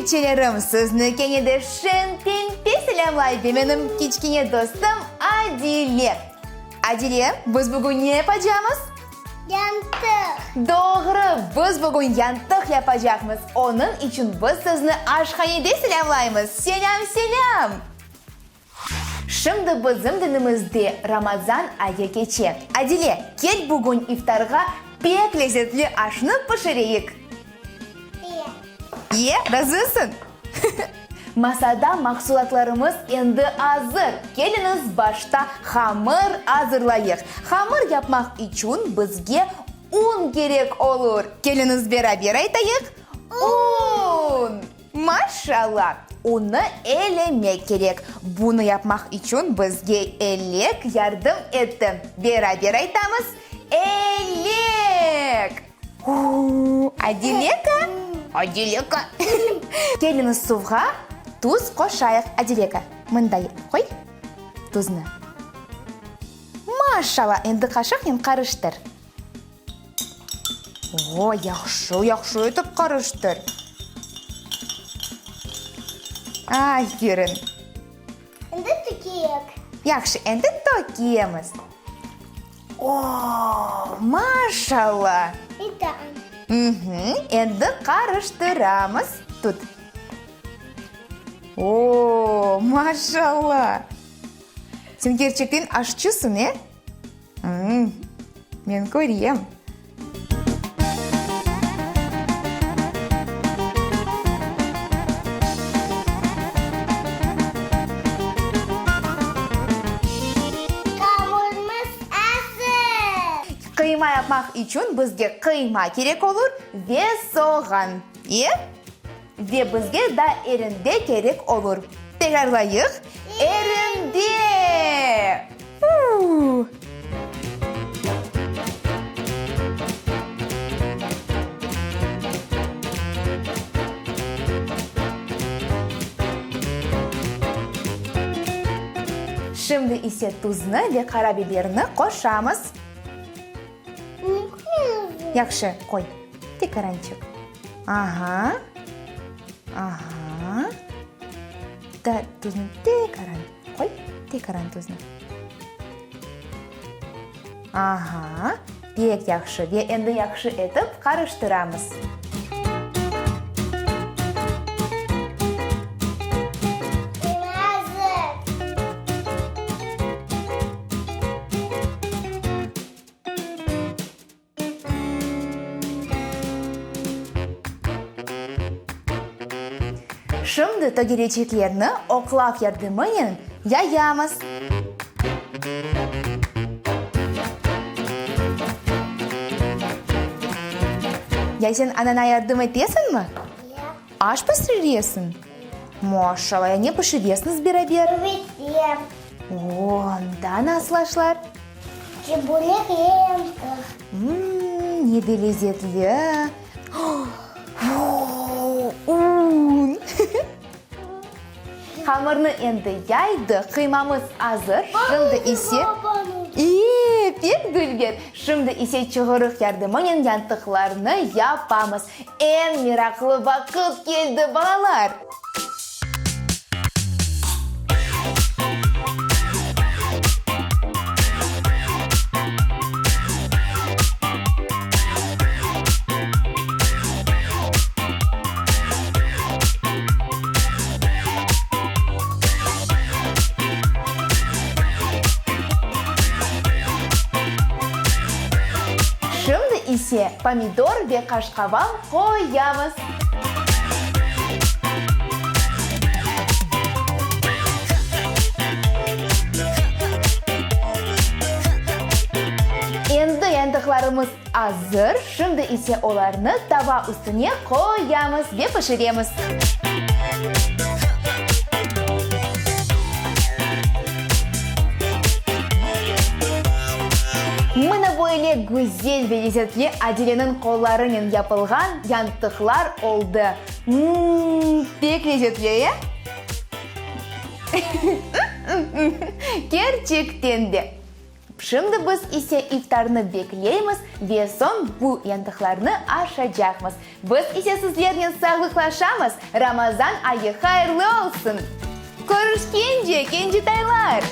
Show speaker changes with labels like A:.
A: Takipçilerim, sizni kene de şen-tenpe selâmlay ve menim kiçkene dostum Adile. Adile, biz bugün ne yapacamız?
B: Yantıq.
A: Doğru, biz bugün yantıq yapacaqmız. Onıñ içün biz sizni aşhanede selâmlaymız. Selâm, selâm! Şimdi bizim dinimizde Ramazan ayı keçe. Adile, kel bugün iftarğa pek lezetli aşnı pişireyik.
B: E.
A: E, razısıñ? Masada mahsulatlarımız endi azır. Keliñiz, başta hamır azırlayıq. Hamır yapmaq içün bizge un kerek olur. Keliñiz, beraber aytayıq, Un! Maşallah! Unı elemek kerek. Bunı yapmaq içün bizge elek yardım etti. Beraber aytamız, Elek! Uu, Adileka! Adileka! Keliñiz suvğa tuz qoşayıq. Adileka, mınday qoy tuznı. Maşallah! Endi qaşıqnen qarıştır. O, yahşı, yahşı etip qarıştır. Aferin.
B: Endi tökeyik.
A: Yahşı, endi tökemiz. O, maşallah.
B: Bir daa.
A: Endi qarıştıramız. Tut. O, maşallah. Sen kerçekten aşçısıñ, e? Men körem.
B: Qavurmamız azır!
A: Qıyma yapmaq içün bizge qıyma kerek olur ve soğan. E? Ve bizge da erinde kerek olur. Tekrarlayıq, erinde! Uu! Şimdi ise tuznı ve qarabiberni qoşamız. Yahşı, qoy. Tekarançıq. Aha. Aha. Da tuznı tekaran qoy. Tekaran tuznı. Aha. Pek yahşı. Ve endi yahşı etip qarıştıramız.
B: Azır.
A: Şimdi tögereçiklerni oqlav yardımınen yayamız. Ya sen anana yardım etesiñmi?
B: Ya.
A: Aş pişiresiñ? Maşallah, ya ne pişiresiñiz beraber?
B: Öğretem.
A: O, anda nasıl aşlar?
B: Çibörek yantıq.
A: Mmm, ne de lezetli! Un! Hamırnı endi yaydıq, qıymamız azır, şimdi ise... İyi, pek dülber! Şimdi ise çığırıq yardımınen yantıqlarnı yapamız. Eñ meraqlı vaqıt keldi, balalar! Şimdi ise pomidor ve qaşqaval qoyamız. Endi yantıqlarımız azır, şimdi ise olarnı tava üstüne qoyamız ve pişiremiz. Mına böyle güzel ve lezetli Adileniñ qollarınen yapılğan yantıqlar oldı. Mmm, pek lezetli, e? Kerçekten de! Şimdi biz ise iftarnı bekleymiz ve soñ bu yantıqlarnı aşacaqmız. Biz ise sizlernen sağlıqlaşamız, Ramazan ayı hayırlı olsun! Körüşkence, kencitaylar!